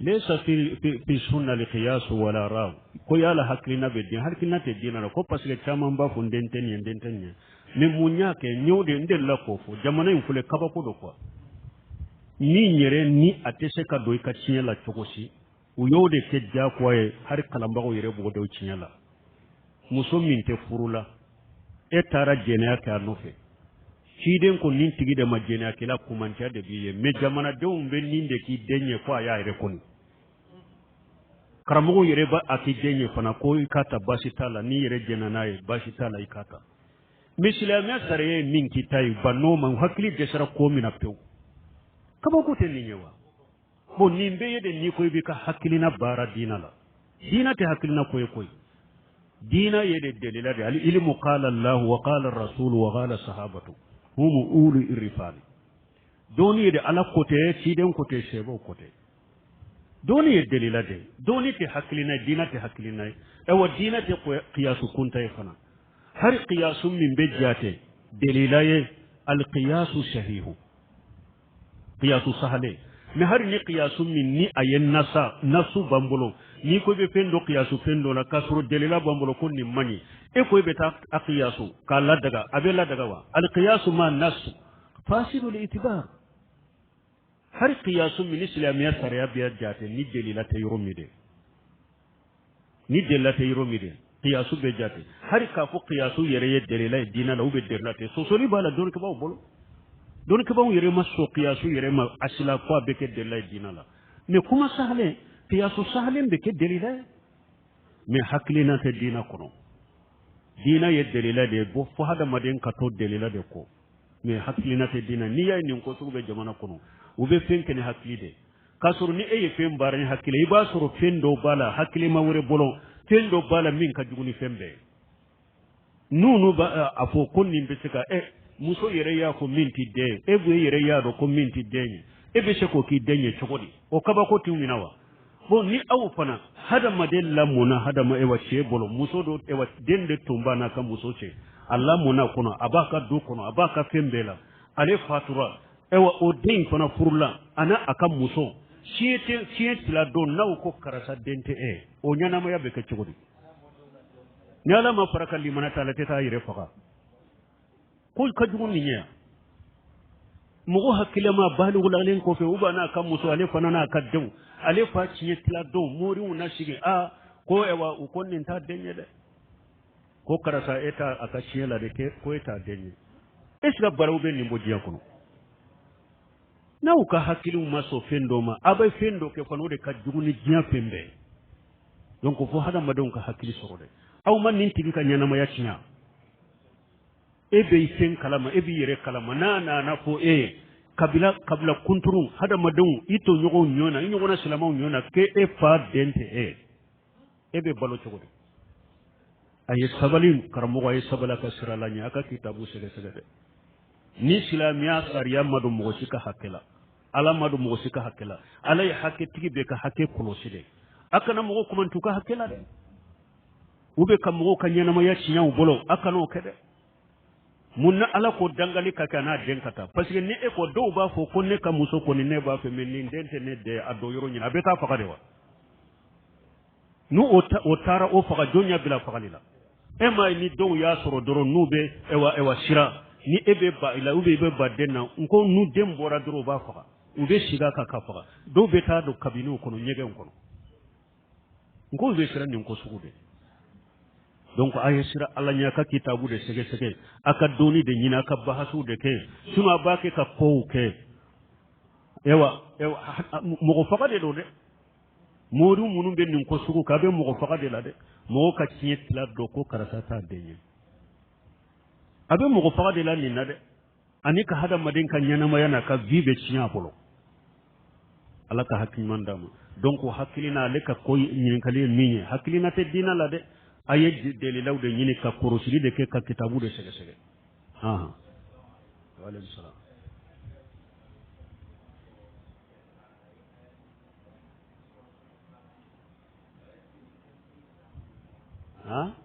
Laysa fi sunna li qiyas wala raw ko yala hakilina bɛ den hakilina tɛ diinɛ la ko parce que caman b'a fɔ n den tɛ nin ye n den tɛ nin ye mais mun y'a kɛ n y'o de n delila k'o fɔ jamana in filɛ kabako don quoi min yɛrɛ ni a tɛ se ka don i ka tiɲɛ la cogo si u y'o de kɛ diyagoya ye hali kalanbagaw yɛrɛ b'o don tiɲɛ la muso min tɛ furu la e taara jɛnɛya kɛ a nɔfɛ ciden ko nin tigi de ma jɛnɛyakɛla kumancɛ de b'i ye mais jamanadenw bɛ nin de k'i den ye ko a y'a yɛrɛ kɔni karamɔgɔw yɛrɛ b'a a k'i den ye fana ko i k'a ta baasi t'a la n'i yɛrɛ jɛnna n'a ye baasi t'a la i k'a ta mais silamɛya sariya ye min k'i ta ye ba n'o ma hakili dɛsɛra ko min na pewu kabako tɛ nin ye wa bon nin bɛɛ ye de n'i ko i b'i ka hakilina baara diina la diina tɛ hakilina ko ye koyi diina ye de delila de al ilmu qala Allah wa qala rasul wa qala sahabatu hum ulu irfani dɔnni ye de ala ko tɛ ciden ko tɛ sahabaw ko tɛ dɔnni ye delila de dɔnni tɛ hakilina ye diina tɛ hakilina ye ayiwa diina tɛ kiyasu kunta ye fana hari kiyasu min bɛ jate delila ye al kiyasu sahihu kiyasu sahalen mais hari ni kiyasu min ni a ye nasa nasu b'an bolo n'i ko i bɛ fɛn dɔ kiyasu fɛn dɔ la k'a sɔrɔ delila b'an bolo ko nin man ɲi e ko i bɛ taa a kiyasu k'a ladaga a bɛ ladaga wa al kiyasu ma nasu fasidul itibar hari kiyasu min ni silamɛya sariya bɛ jate ni delila tɛ yɔrɔ min de ni delila tɛ yɔrɔ min de kiyasu bɛ jate hari k'a fɔ kiyasu yɛrɛ ye delila ye diinɛ la ou bien delila tɛ sɔsɔli b'a la dɔnnikɛbaaw bolo dɔnnikɛbaaw yɛrɛ ma sɔn kiyasu yɛrɛ ma asila ko a bɛ kɛ delila ye diinɛ la mais kuma sahalen kiyasu sahalen bɛ kɛ delila ye mais hakilina tɛ diinɛ kɔnɔ diinɛ ye delila de ye bɔ fo hadamaden ka to delila de kɔ mais hakilina tɛ diinɛ n'i y'a ye nin ko sugu bɛ jamana kɔnɔ u bɛ fɛn kɛ ni hakili de ye k'a sɔrɔ ni e ye fɛn baara ni hakili i b'a sɔrɔ fɛn dɔw b'a la hakilima wɛrɛ bolo fɛn dɔ b'a la min ka jugu ni fɛn bɛɛ ye n'u b'a a fɔ ko nin bɛ se ka ɛ muso yɛrɛ y'a fɔ min t'i den ye e bɛ yɛrɛ y'a dɔn ko min t'i den ye e bɛ se k'o k'i den ye cogo di o kabako t'u minɛ wa bon ni aw fana hadamaden lamɔna hadama ewa cɛ bolo muso dɔ ewa den de tun b'a n'a ka muso cɛ a lamɔna kɔnɔ a b'a ka du kɔnɔ a b'a ka fɛn bɛɛ la ale fatura ewa o den fana furula a n'a a ka muso tiɲɛ tila don n'aw ko karisa den tɛ e o ɲɛnamaya bɛ kɛ cogo di ni ala ma fara ka limana t'a la tɛ taa yɛrɛ faga ko ka jugu nin ye mɔgɔ hakilima baligulalen kɔfɛ u b'a n'a ka muso ale fana n'a ka denw ale fa tiɲɛ tila don moriw na sigi a ko ewa u ko nin t'a den ye dɛ ko karisa e t'a a ka tiɲɛ la de kɛ ko e t'a den ye est ce que baraw bɛ nin bɔ diɲɛ kɔnɔ n'aw ka hakiliw ma sɔn fɛn dɔ ma a bɛ fɛn dɔ kɛ fana o de ka jugu ni diɲɛ fɛn bɛɛ donc fo hadamadenw ka hakili sɔrɔ dɛ aw ma nin tigi ka ɲɛnamaya tiɲɛ e bɛ fɛn kalama e b'i yɛrɛ kalama n'a nana fɔ e ye kabila kabila kunturu hadamadenw i tɔɲɔgɔnw ɲɔ na i ɲɔgɔnna silamɛw ɲɔ na k'e e fa den tɛ e e bɛ balo cogo di a ye sabali karamɔgɔ a ye sabali a ka sira la ɲɛ a ka kitabu sɛgɛsɛgɛ dɛ ni silamɛya sariya ma don mɔgɔ si ka hakɛ la ala ma don mɔgɔ si ka hakɛ la ala ye hakɛtigi bɛɛ ka hakɛ kɔlɔsi dɛ a kana mɔgɔ kumantu ka hakɛ la dɛ u bɛ ka mɔgɔw ka ɲɛnamaya tiɲɛ u bolo a kana o kɛ dɛ mun na ala ko dangali ka kɛ a n'a den ka taa parce que ni e ko dɔw b'a fɔ ko ne ka muso kɔni ne b'a fɛ mais nin den tɛ ne den a don yɔrɔ ɲini a bɛ taa faga de wa n'u o taara o faga jɔn y'a bila fagali la e m'a ye ni dɔw y'a sɔrɔ dɔrɔn n'u bɛ ewa ewa sira ni e bɛ ba i la ou bien i bɛ ba den na n ko n'u den bɔra dɔrɔn u b'a faga u bɛ sigi a kan ka faga dɔw bɛ taa don kabiniw kɔnɔ ɲɛgɛnw kɔnɔ n ko u bɛ siran nin ko sugu de donc a ye siran ala ɲɛ a ka kitabu de sɛgɛsɛgɛ a ka dɔnni de ɲini a ka bahasuw de kɛ sinon a b'a kɛ ka kow kɛ ewa ewa mɔgɔ faga de don dɛ mori minnu bɛ nin ko sugu kɛ a bɛ mɔgɔ faga de la dɛ mɔgɔ ka tiɲɛ tila dɔn ko karisa t'a den ye a bɛ mɔgɔ faga de la nin na dɛ ani ka hadamaden ka ɲɛnamaya n'a ka vie bɛ tiɲɛ a bolo ala ka hakili ɲuman d'a ma donc hakilina ale ka ko ɲininkali ye min ye hakilina tɛ diinɛ la dɛ a ye delilaw de ɲini ka kɔrɔsili de kɛ ka kitabu de sɛgɛsɛgɛ han wa aleykum salaam han